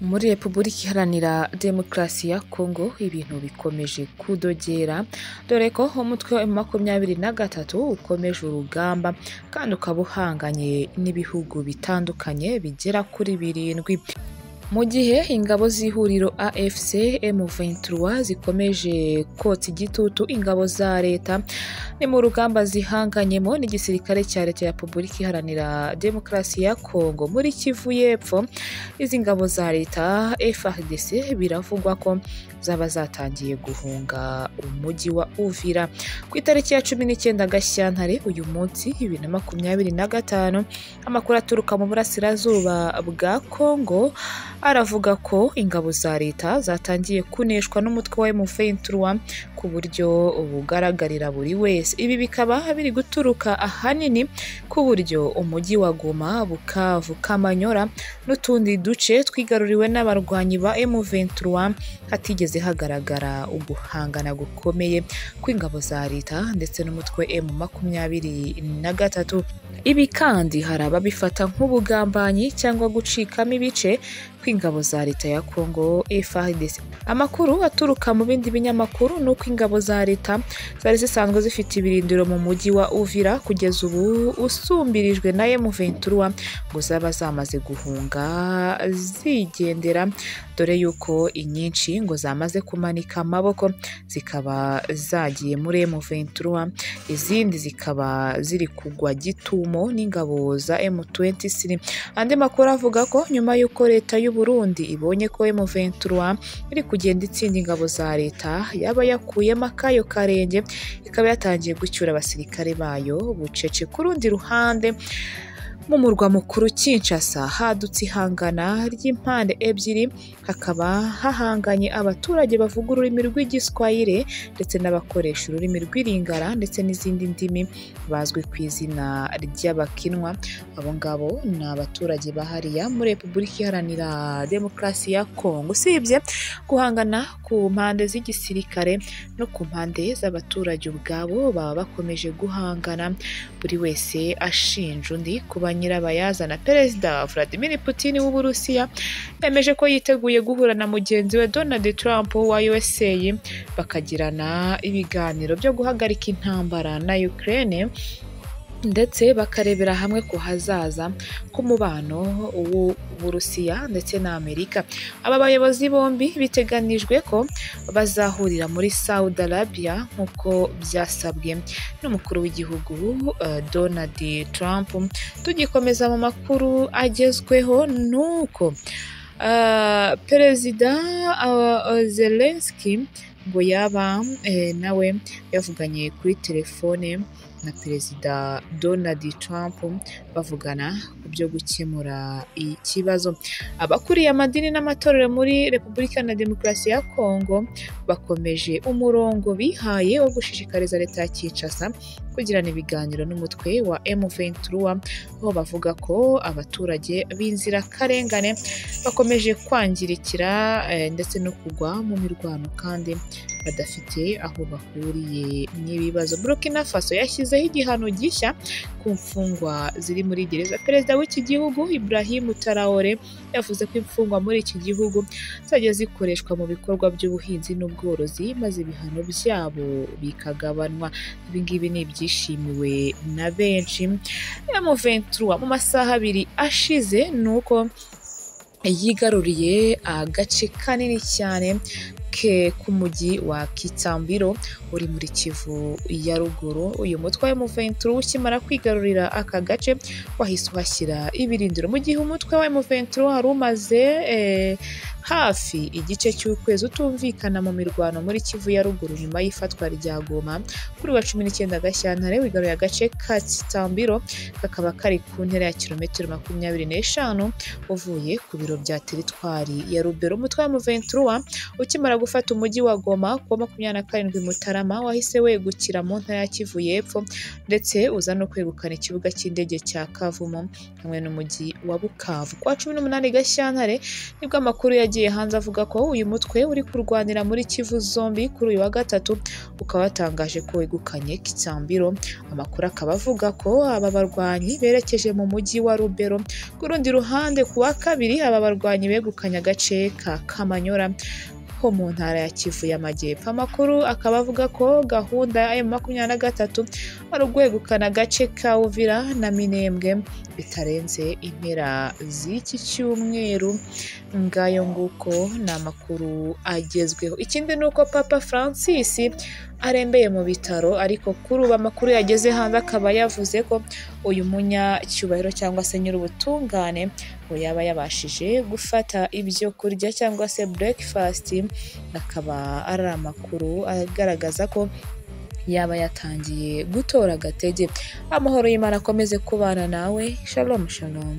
Muri Repubulika Iharanira Demokarasi ya Kongo ibintu bikomeje kudogera, dore ko umutwe wa M23 ukomeje urugamba kandi ukaba uhanganye n'ibihugu bitandukanye bigera kuri 7. Mu gihe ingabo z'ihuriro AFC M23 zikomeje kotsa igitutu ingabo za leta, ni mu rugamba zihanganyemo n'igisirikare cya leta ya Repubulika Iharanira Demokarasi ya Kongo muri Kivu y'Epfo. Izi ngabo za leta FARDC biravugwa ko zaba zatangiye guhunga umujyi wa Uvira. Ku itariki ya 19 Gashyantare uyu munsi 2025, amakuru aturuka mu burasirazuba bwa Kongo aravuga ko ingabo za leta zatangiye kuneshwa n'umutwe wa M23 ku buryo bugaragarira buri wese. Ibi bikaba biri guturuka ahanini ku buryo umujyi wa Goma, Bukavu, Kamanyora n'utundi duce twigaruriwe n'abarwanyi ba M23 hatigeze hagaragara uguhangana gukomeye kw'ingabo za leta ndetse n'umutwe M23. Ibi kandi hari ababifata nk'ubugambanyi cyangwa gucikamo ibice kw'ingabo za leta ya Kongo FARDC. Amakuru aturuka mu bindi binyamakuru nuko ingabo za leta zari zisanzwe zifite ibirindiro mu mujyi wa Uvira kugeza ubu usumbirijwe na M23 ngo zaba zamaze guhunga zigendera, dore yuko inyinshi ngo zamaze kumanika amaboko zikaba zagiye muri M23, izindi zikaba ziri kugwa gitumo n'ingabo za M23. Andi makuru avuga ko nyuma y'uko leta y'u Burundi ibonye ko M23 iri kugenda itsinda ingabo za leta, yaba yakuyemo akayo karenge ikaba yatangiye gucyura abasirikare bayo bucece. Ku rundi ruhande, mu murwa mukuru Kinshasa hadutse ihangana ry'impande ebyiri, hakaba hahanganye abaturage bavuga ururimi rw'Igiswahili ndetse n'abakoresha ururimi rw'Ilingala ndetse n'izindi ndimi bazwi ku izina ry'Abakinwa. Abo ngabo ni abaturage bahariya muri Repubulika Iharanira Demokarasi ya Kongo. Usibye guhangana ku mpande z'igisirikare no ku mpande z'abaturage ubwabo, baba bakomeje guhangana, buri wese ashinja undi kuba nyirabayazana. Perezida Vladimir Putin w'Uburusiya yemeje ko yiteguye guhura na mugenzi we Donald Trump wa USA bakagirana ibiganiro byo guhagarika intambara na Ukraine, ndetse bakarebera hamwe ku hazaza k'umubano w'Uburusiya ndetse na Amerika. Aba bayobozi bombi biteganijwe ko bazahurira muri Saudi Arabia nk'uko byasabwe n'umukuru w'igihugu Donald Trump. Tugikomeza mu makuru agezweho nuko Perezida Zelensky ngo yaba nawe yavuganye kuri telefone na Perezida Donald Trump, bavugana ku byo gukemura ikibazo. Abakuriye amadini n'amatorero muri Repubulika na Demokarasi ya Kongo bakomeje umurongo bihaye wo gushishikariza leta ya Kinshasa kugirana ibiganiro n'umutwe wa M23, aho bavuga ko abaturage b'inzirakarengane bakomeje kwangirikira ndetse no kugwa mu mirwano kandi badafite aho bahuriye n'ibibazo. Burkina Faso yashyizeho igihano gishya ku mfungwa ziri muri gereza. Perezida w'iki gihugu Ibrahim Traore yavuze ko imfungwa muri iki gihugu zajya zikoreshwa mu bikorwa by'ubuhinzi n'ubworozi, maze ibihano byabo bikagabanwa. Ibi ngibi ni ibyishimiwe na benshi. M23 mu masaha abiri ashize nuko yigaruriye agace kanini cyane ke k'umujyi wa Kitambiro uri muri Kivu ya ruguru. Uyu mutwe wa M23 ukimara kwigarurira aka gace wahise uhashyira ibirindiro, mu gihe umutwe wa M23 wari umaze hafi igice cy'ukwezi utumvikana mu mirwano muri Kivu ya ruguru nyuma y'ifatwa rya Goma. Kuri wa 19 Gashyantare wigaruye agace ka Kitambiro kakaba kari ku ntera ya kilometero 25 uvuye ku biro bya teritwari ya Rubero. Umutwe wa M23 ukimara Ukimara gufata umujyi wa Goma kuwa 27 Mutarama, wahise wegukira mu ntara ya Kivu y'Epfo, ndetse uza no kwegukana ikibuga cy'indege cya Kavumu hamwe n'umujyi wa Bukavu. Kuwa 18 Gashyantare nibwo amakuru yagiye hanze avuga ko uyu mutwe uri kurwanira muri Kivu zombi, kuri uyu wa gatatu ukaba watangaje ko wegukanye Kisambiro. Amakuru akaba avuga ko aba barwanyi berekeje mu mujyi wa Rubero. Ku rundi ruhande, ku wa kabiri aba barwanyi begukanye agace ka Kamanyora ho mu ntara ya Kivu y'Amajyepfo. Amakuru akaba avuga ko gahunda ya M23 ari ukwegukana agace ka Uvira na Minembwe bitarenze impera z'iki cyumweru. Ngayo nguko ni amakuru agezweho. Ikindi ni uko Papa Francis arembeye mu bitaro, ariko kuri ubu amakuru yageze hanze akaba yavuze ko uyu munyacyubahiro cyangwa se nyir'ubutungane ngo yaba yabashije gufata ibyo kurya cyangwa se breakfast, akaba ari amakuru agaragaza ko yaba yatangiye gutora agatege. Amahoro y'Imana akomeze kubana nawe. Shalom shalom.